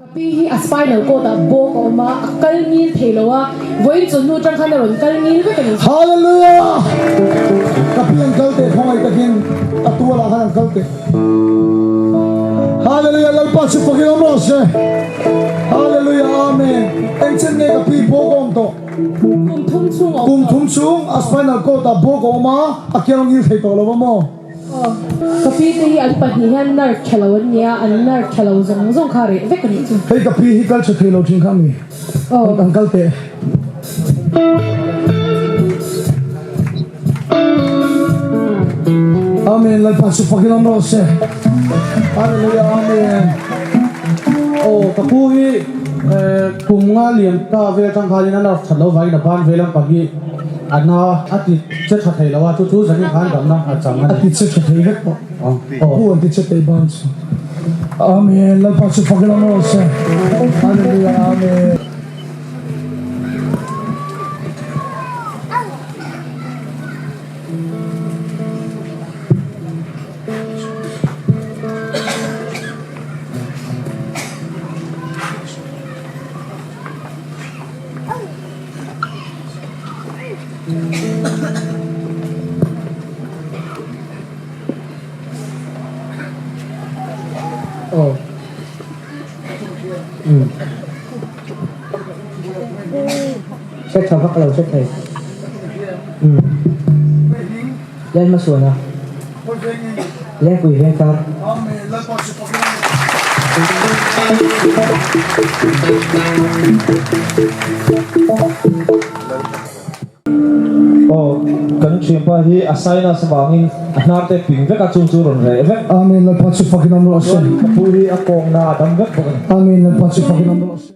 Ka pi hi a spinal cord ah bawk a awm a, a kal ngil thei lo a, vawiin chawhnu atang khan a rawn kal ngil vek a ni. Hallelujah! Ka pi an kal teh khawngaih takin a tual ah khan an kal teh. Hallelujah! Lalpa chu fakin awm rawh se. Hallelujah! Amen! Engchen nge ka pi bawk a awm tawh? Kum thum chhung a awm tawh. Kum thum chhung a spinal cord ah bawk a awm a, a kiang ngil thei tawh lo a maw? Ka pi te hi an pahnih hian nerve tha lo an nia, an nerve tha lo zawng zawng kha reh vek a nih chu. Hei ka pi hi kal tha thei lo thin kha mi an kal teh. Amen Lalpa chu fakin awm rawh se. Hallelujah Amen. Aw ka pu hi kum nga liam ta vel atang khanin a nerve that lo vangin a ban ve lampang hi A na a ti che tha thei lo a, chu chu zanin khan damna a chang a ni. A ti che tha thei vek pawh. Pu an ti che thei ban chu. Amen Lalpa chu fak ila maw se. Hallelujah Amen. Aw. Um. Hre tha vak lo hre thei. Um. Len hmasuan a. Lengpui veng tar. Aw, kan thianpa hi a sinus avangin a hnar te ping vek a, chung chu rawn reh vek. Amen Lalpa chu fakin awm rawh se. Chuan ka pu hi a kawngna a dam vek bawk a ni. Amen Lalpa chu fakin awm rawh se.